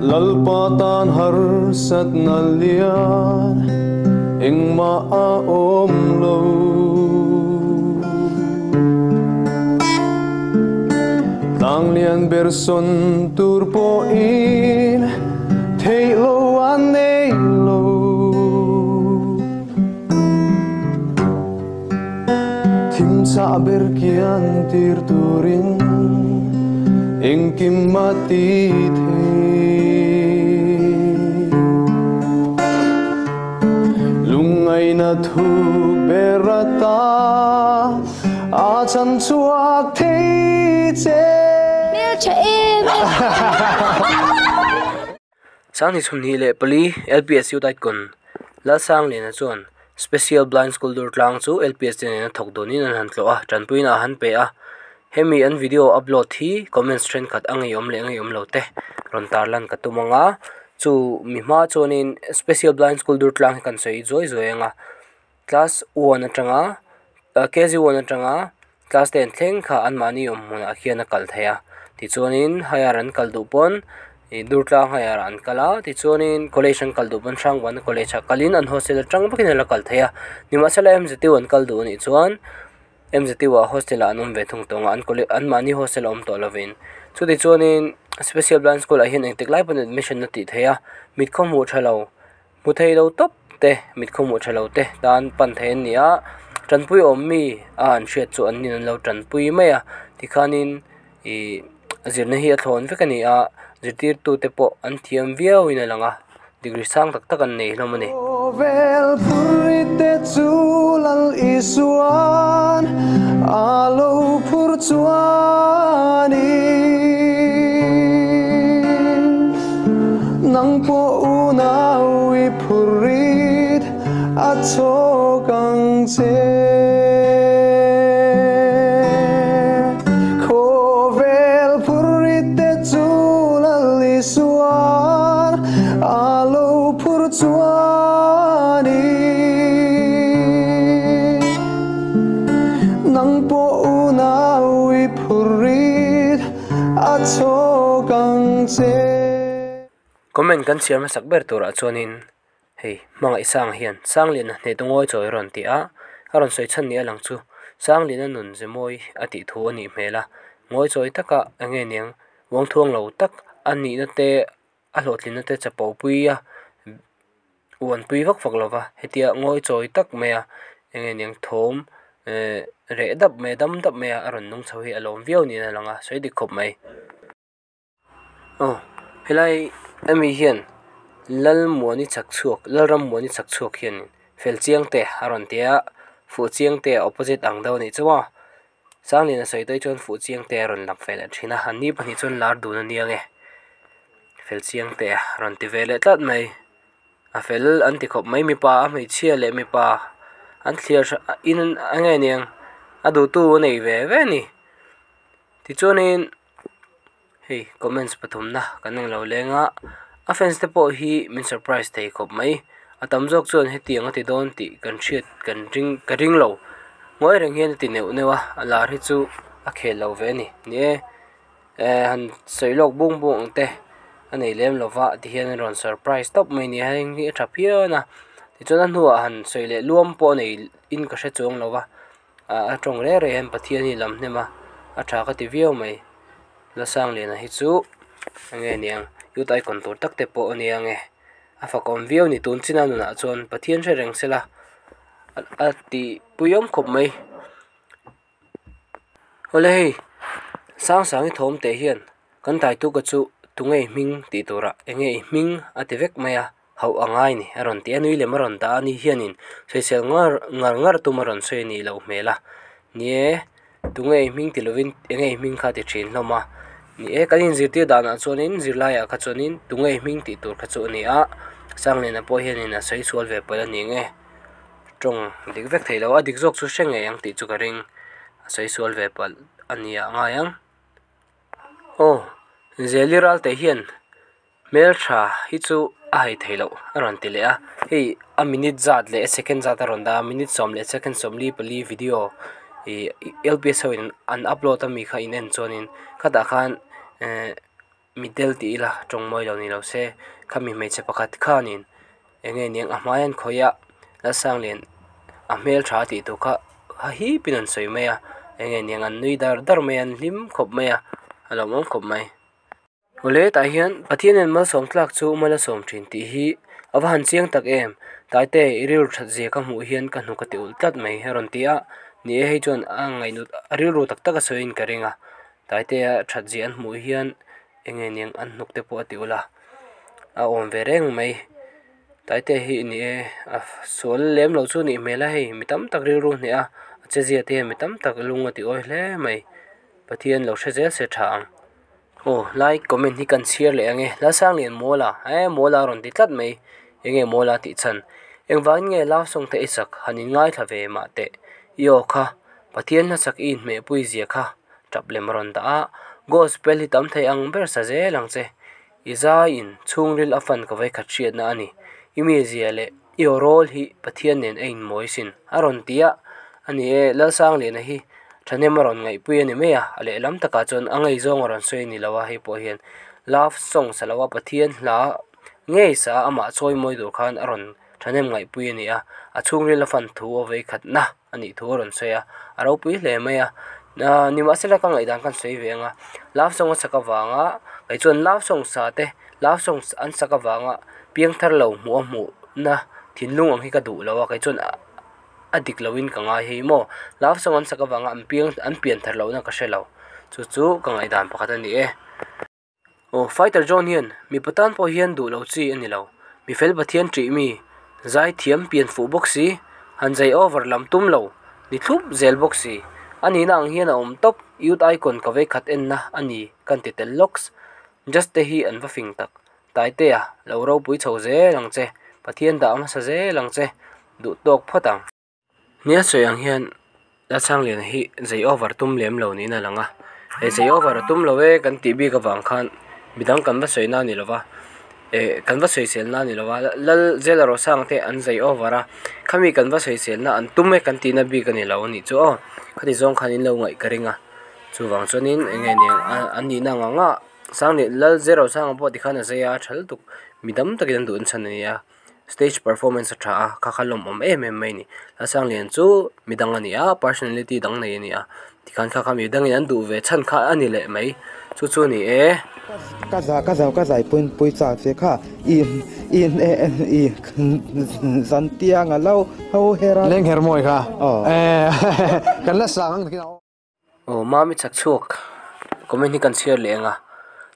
Lalpa tan harsatna lian engmah a awm lo. Tlang lian ber sawn tur pawhin theih lo a nei lo. Thim chah ber kian tir turin engkim a ti thei. Lungngaihna thuk ber ata a chhan chhuak thei che. Hmeltha em em. Sangni 24 LPS Youth Icon Lalsangliana chuan Special Blind School Durtlang chu LPS te nena thawk dawnin an han tlawh a, tanpuina a han pe a. Hemi an video upload hi comments thenkhat a ngeiawm leh ngeiawm lo te rawn tarlan ka tum ang a, chu mi hma chuanin Special Blind School Durtlang hi kan sawi zuai zuai ang a, class one atanga KG one atanga class ten thleng kha anmahni awm hmunah khian a kal thei a, tichuanin higher an kal duh pawn ih Durtlang higher ah an kal a, tichuanin college an kal duh pawn Hrangvana college ah kalin an hostel atang vakin a la kal thei a, nimahsela M_Z_U an kal duh anih chuan M_Z_U ah hostel ah an awm ve thung tawh ang a, an college anmahni hostel a awm tawh lovin chutichuanin special blind school ah hian engtik lai pawn admission a tih theih a, mit khaw hmuh tha lo. Hmu thei lo tawp te, mit khaw hmuh tha lo te tan pan thei an ni a, tanpui awm mi a an hriat chu an nin an lo tanpui mai a, tikhanin ih zirna hi a thlawn vek a ni a, zirtirtu te pawh an thiam viau in a lang a, degree sang tak tak an nei hlawm a ni. Khawvel phurrit te chu Lal Isuan a lo phur chuanin. Nang pawh unau i phurrit a chhawk ang che. Khawvel phurrit te chu Lal Isuan a lo phur chuanin. Nang pawh unau i phurrit a chhawk ang che. Comment kan chhiar hmasak ber turah chuanin hei hmangaih sang hian Sangliana hneh ngawi chawi a rawn ti a, a rawn sawi chhan ni a lang chu Sangliana nun ze mawi a tih thu a nih hmel a, ngawi chawi taka eng nge niang uang thuang lo tak a nihna te a hlawhtlinna te chapo pui a uanpui vak vak lo va, hetia ngawi chawi tak mai a eng nge niang thawm eh reh dap mai a dam dap mai a a rawn nung chho hi a lawm viau niin a lang a sawi dik khawp mai. Aw helai ami hian Lalmuani chak chhuak Lalrammuani chak chhuak hian fel chiang te a rawn ti a fuh chiang te a opposite ang deuh a nih chu maw Sangliana sawi daih chuan fuh chiang te a rawn lang ve leh thin a an ni pahnih chuan lar dun a nia nge fel chiang te a rawn ti ve leh tlat mai a fel an ti khawp mai mipa a hmeichhia leh mipa an thliar in eng nge niang a duhtu a nei ve ve a ni tichuanin. Hei comments pathumna kan eng lo leng a a fans te pawh hi min surprise thei khawp mai a tam zawk chuan hetiang a ti dawn tih kan hriat kan ring ka ring lo ngawi reng hian a ti neuh neuh a a lar hi chu a khel lo ve a ni ni e eh han sawi lawk bung bung ang te a nei lem lo va tihian a rawn surprise tawp mai a ni a heng hi a tha phian a tichuan a hnuah han sawi leh luam pawh a nei in ka hre chuang lo va. Ah a tawng reng reng hian Pathian hi lam hnem a a tha ka ti viau mai Lasangliana hi chu enge niang youth icon tur tak te pawh a nia nge a fakawm viau a ni tun chin a nunah chuan Pathian hre reng sela a tih pui awm khawp mai awle hei Sangsangi thawm teh hian kan taituka chu tunge i hming tih turah enge i hming a ti vek mai a. Hauh a ngai ni, a rawn ti a, nui lem a rawn dah a ni hianin sawisel ngar ngar ngar tum a rawn sawi a nih loh hmel a, ni e, tunge i hming ti lovin enge i hming kha ti thin hlawm a, ni e, kan inzirtir danah chuanin zirlaiah kha chuanin tunge i hming tih tur kha chu a ni a, Sangliana pawh hianin a sawi sual ve palh a ni nge, tawng dik vek thei lo a dik zawk chu hre ngei ang tih chu ka ring, a sawi sual ve palh a ni ah ngai ang. Aw, Zeli Ralte hian. Hmeltha hi chu a hai thei loh a rawn ti leh a hei a minute zat leh a second zat a rawn dah a minute sawm leh second sawmli pali video ih L P S ho in an upload ami kha in en chuanin khatah khan ehh. Mitel tih ila tawng mawi lo ni lo se, khami hmeichhe pakhat khanin eng nge niang a hmai an khawih a, Lalsanglian a hmel tha tih tur kha ha hip in an sawi mai a, eng nge niang an nui dar dar mai a, an hlim khawp mai a, a lawmawm khawp mai. Awle tah hian Pathian in malsawm tlak chu mal a sawm thin tih hi a va han chiang tak em, Taite i rilru that zia ka hmuh hian ka hnuk a ti ulh tlat mai a rawn ti a, ni e hei chuan a ngaihnu a rilru tak tak a sawiin ka ring a, Taitea that zia an hmuh hian eng nge niang an hnuk te pawh a ti ulh a, a awm ve reng mai. Taitea hi ni e a sual lem lo chu a nih hmel a hei mi tam tak rilru hneh a, a che zia te hian mi tam tak lung a ti awi hle mai. Pathian lo hre zel se tha ang. Aw lai comment hi kan chhiar leh ang e Lalsanglian Mawla e Mawla a rawn ti tlat mai eng nge Mawla tih chhan engvangin nge love song te i sak han in ngaithla ve mah teh i aw kha Pathian hlasak i inhmehpui zia kha tap lem a rawn dah a, Gospel hi tam thei ang ber sa zel ang che. I zaiin chhungril a fan ka vawikhat hriatna a ni. I mizia leh i aw rawl hi Pathian nen a inmawi sin a rawn ti a, a ni e, Lalsangliana hi thahnem a rawn ngaihpui a ni mai a, a lehlam takah chuan a ngaihzawng a rawn sawi a ni lo a, hei pawh hian love song sa lo a Pathian hla ngei sa a amah chawi mawi tur khan a rawn thahnem ngaihpui a ni a, a chhungril a fan thu a vawikhatna. a nih thu a rawn sawi a, a ropui hle mai a, ahh nimahsela ka ngaihdan khan sawi ve ang a, love song a sak avanga kei chuan love song sa te love song an sak avanga piang thar lo hmuh a hmuh na thinlung ang hi ka duh lo a kei chuan a dik lo in ka ngai hei maw love song an sak avanga an piang an pian thar loh na ka hre lo chu chu ka ngaihdan pakhat a ni e. Aw Fighter John hian mipa tan pawh hian duh lo chi a ni lo. Mi fel Pathian ṭih mi, zai thiam pian fuh bawk si, han zai over lam tum lo, ni thlup zel bawk si. A nihna ang hian a awm tawp, Youth Icon ka vei khat enna a ni kan ti tel lawks. Just te hi an va fing tak. Taitea, lo ropui chho zel ang che, Pathian dah hmasa zel ang che, duh tawk phawt ang. Nia sawi ang hian Lalsangliana hi zei over tum lem lo niin a lang a, he zei over a tum lo e kan tih bik avang khan midang kan va sawi na a ni lo va, eh kan va sawisel na a ni lo va, Lal Zela Rosang te an zei over a, khami kan va sawisel na an tum e kan tihna bik a ni lo a nih chu aw, khati zawng khan in lo ngaih ka ring a, chuvang chuanin eng nge niang an nihna ang ang a Sanglian Lal Zela Rosanga pawh tikhan a zei a, a tha lutuk midang takin an duh an chhan a ni a. Stage performance a tha a kha kha lawmawm em em mai a ni Lalsanglian chu midang a ni a personality dang nei a ni a tikhan kha kha midangin an duh ve chhan kha a ni leh mai chu chu a ni e. Ka za ka za ka zai pawhin pui chak che kha i i i zan tiang a lo ho her a. Leng her mawi kha aw kan la sang ang takin a aw. Aw mami chak chhuak comment hi kan chhiar leh ang a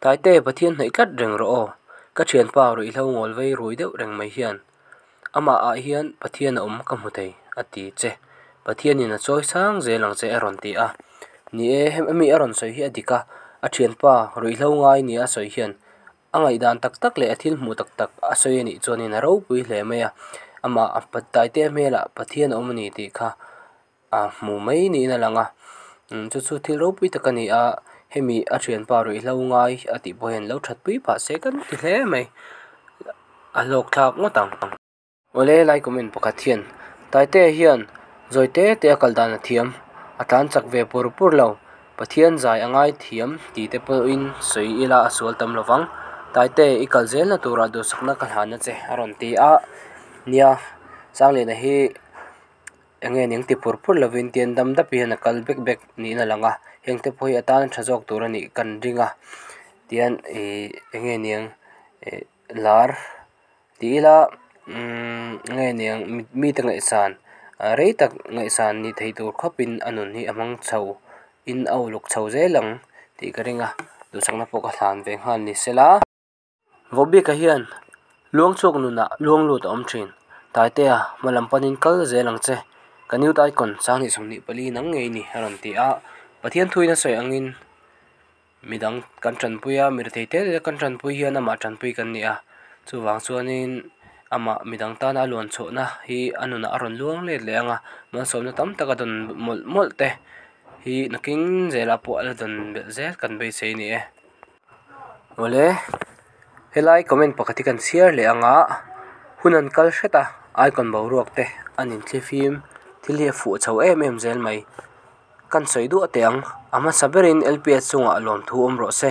Taite Pathian hnaih tlat reng rawh aw ka thianpa ruihhlo ngawl vei rui deuh reng mai hian amah ah hian Pathian a awm ka hmu thei a ti che Pathianin a chawi sang zel ang che a rawn ti a ni e hemi a rawn sawi hi a dik a a thianpa ruihhlo ngai nia a sawi hian a ngaihdan tak tak leh a thil hmuh tak tak a sawi a nih chuanin a ropui hle mai a amah Taite hmelah Pathian a awm a ni tih kha. a hmu mai niin a lang a chu chu thil ropui tak a ni a hemi a thianpa ruihhlo ngai a tih pawh hian lo that pui phah se kan ti hle mai a hlawk thlak ngawt ang. Awle lai comment pakhat hian Taitea hian zawi te te a kal dan a thiam a tlan chak ve pur pur lo Pathian zai a ngai thiam tih te pawhin sawi ila a sual tam lo vang Taite i kal zelna turah duhsakna ka hlan a che a rawn ti a nia Sangliana hi. Eng nge ning ti pur pur lovin tian dam dap hian a kal bek bek niin a lang a heng te pawh hi a tan tha zawk tur a nih kan ring a tian ihh eng nge niang ih lar tih ila umm eng nge niang mite ngaihsan rei tak ngaihsan ni thei tur khawpin a nun hi a hmang chho in a uluk chho zel ang tih ka ring a duhsakna pawh ka hlan ve nghal ni sela. Vawbika hian luangchhuak nunah luang lut a awm thin. Taitea, hma lam panin kal zel ang che. Ka new icon 2024 nang ngei ni a rawn ti a. Pathian thuin a sawi angin midang kan tanpui a, mi rethei te te kan tanpui hian amah tanpui kan ni a. Chuvang chuanin amah midang tana a luan chhuahna hi a nunah a rawn luang let leh ang a. Malsawmna tam tak a dawn mawlh mawlh te hi nakin zelah pawh a la dawn belh zel kan beisei a ni e. Awle helai comment pakhat hi kan chhiar leh ang a hun an kal hret a icon boruak te an inthlifim thil hi a fuh chho em em zel mai kan sawi duah teh ang a hmasa berin L P S chungah lawmthu awm rawh se.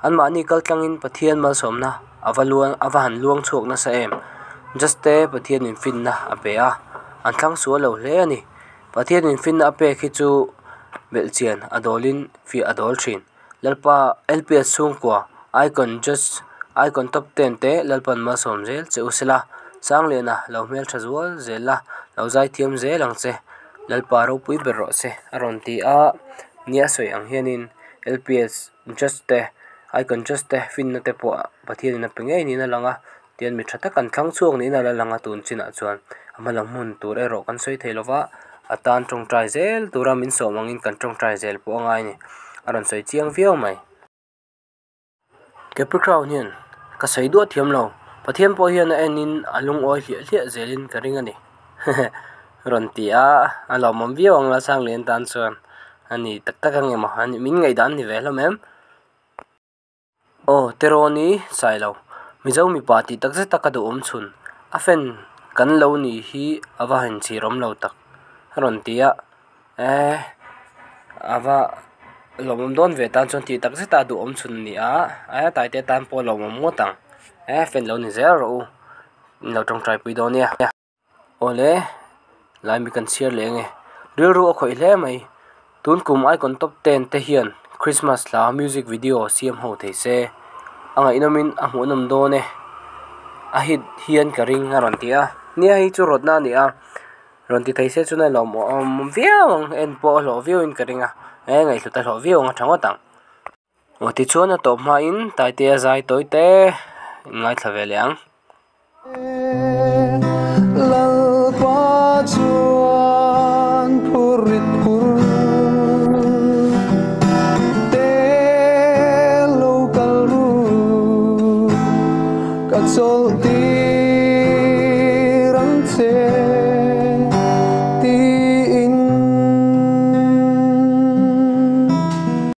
Anmahni kaltlangin Pathian malsawmna a va luang a va han luang chhuak nasa em. Juste Pathianin finna a pe a, an thlang sual lo hle a ni. Pathianin finna a pek hi chu belhchian a dawlin fiah a dawl thin. Lalpa LPS chhungkua Icon Judge Icon Top Ten te Lalpan malsawm zel che u sela, Sangliana lo hmeltha zual zel la, lo zaithiam zel ang che. Lalpa ropui ber rawh se a rawn ti a, nia sawi ang hianin LPS Judge te Icon Judge te finna te pawh Pathianin a pe ngei niin a lang a, tian mi tha tak an thlang chhuak niin a la lang a tun chinah chuan a hma lam hmun tur erawh kan sawi thei lova a tan tawngtai zel tura min sawm angin kan tawngtai zel pawh a ngai a ni a rawn sawi chiang viau mai. Capricorn hian ka sawi duah thiam lo Pathian pawh hian a enin a lungawi hliah hliah zelin ka ring a ni rawn ti a a lawmawm viau ang Lalsanglian tan chuan a ni tak tak ang emaw min ngaihdan ni ve hlawm em. Aw Teroni Sailo, Mizo mipa tih tak zet a ka duh awm chhun, a fan kan lo ni hi a va han chhir awm lo tak a rawn ti a, eh a va lawmawm dawn ve tan chuan tih tak zet a duh awm chhun a ni a, eh Taite tan pawh a lawmawm ngawt ang, eh fan lo ni zel rawh u, in lo tawngtai pui dawn nia. Awle, laimi kan chhiar leh ange. Rilru a khawih hle mai. Tun kum Icon Top Ten te hian Christmas hla music video siam ho thei se. A ngaihnawmin a hmuhnawm dawn e. A hit hian ka ring a rawn ti a. Nia hei chu rawtna a ni a. Rawn ti thei se chuan a lawmawm viau ang. En pawh a hlawh viauin ka ring a. E ngaihhlut a hlawh viau ang a tha ngawt ang. Aw tichuan a tawp hmain Taitea zai tawi te ngaithla ve leh ang. Lalpa chuan phurit phur te lo kal ru ka chawlh tir.